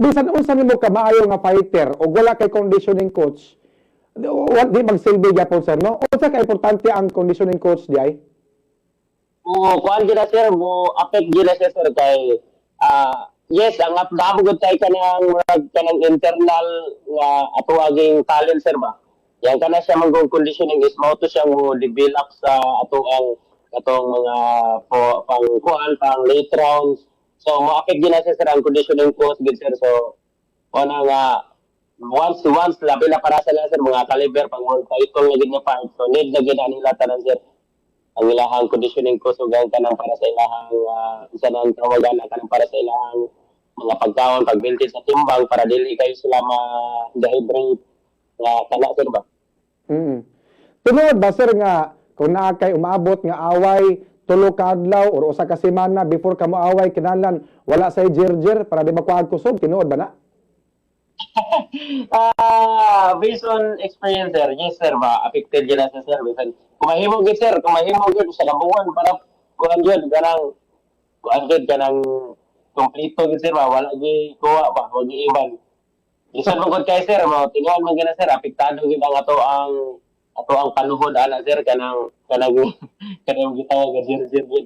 Bisan unsa nimo ka maayo nga fighter o wala kay conditioning coach, di magsilbi gyapon, sir, no? Unsa ka importante ang conditioning coach di ay? Oo, kuan gid na, sir, mo affect gid na siya, sir, kay yes, ang updamo gud kay kanang murag kanang internal nga ato aging talent, sir, ba. Yan kana siya manggong conditioning is mao to siya mo develop sa ato ang atong mga po, pang kuan, pang late rounds. So mo affect gid na siya, sir, ang conditioning coach gid, sir. So kuan nga once once labi na para sa sir, mga caliber pang world title na gid nga fight. So need na gid na nila tanan, sir, ang ilahang conditioning coach ug ang kanang para sa ilahang isa nang tawagan ang kanang para sa ilahang mga pagkaon, pag-maintain sa timbang para dili kayo sila ma-dehydrate nga kana, sir, ba. Tinuod ba, sir, nga kung naa kay umaabot nga away 3 ka adlaw or 1 ka semana before ka moaway, kinahanglan wala say jirjir para di makuha kusog? Tinuod ba na? Ah, based on experience, sir, yes, sir, ba, affected yun na sa sir. Bisan kung mahimo gid, sir, kung mahimo gid sa kabuuan para kuan gyud kanang kuan gyud kanang kompleto gid, sir, ba, wala gi kuha ba, wag gi iban. Bisan mo gud kay, sir, mo tinuod man gid na, sir, apektado gid ang ato ang panuhod ana, sir, kanang kanang kanang gitawag nga sir sir gid.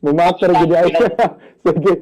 Mumatter gid ay. Sige.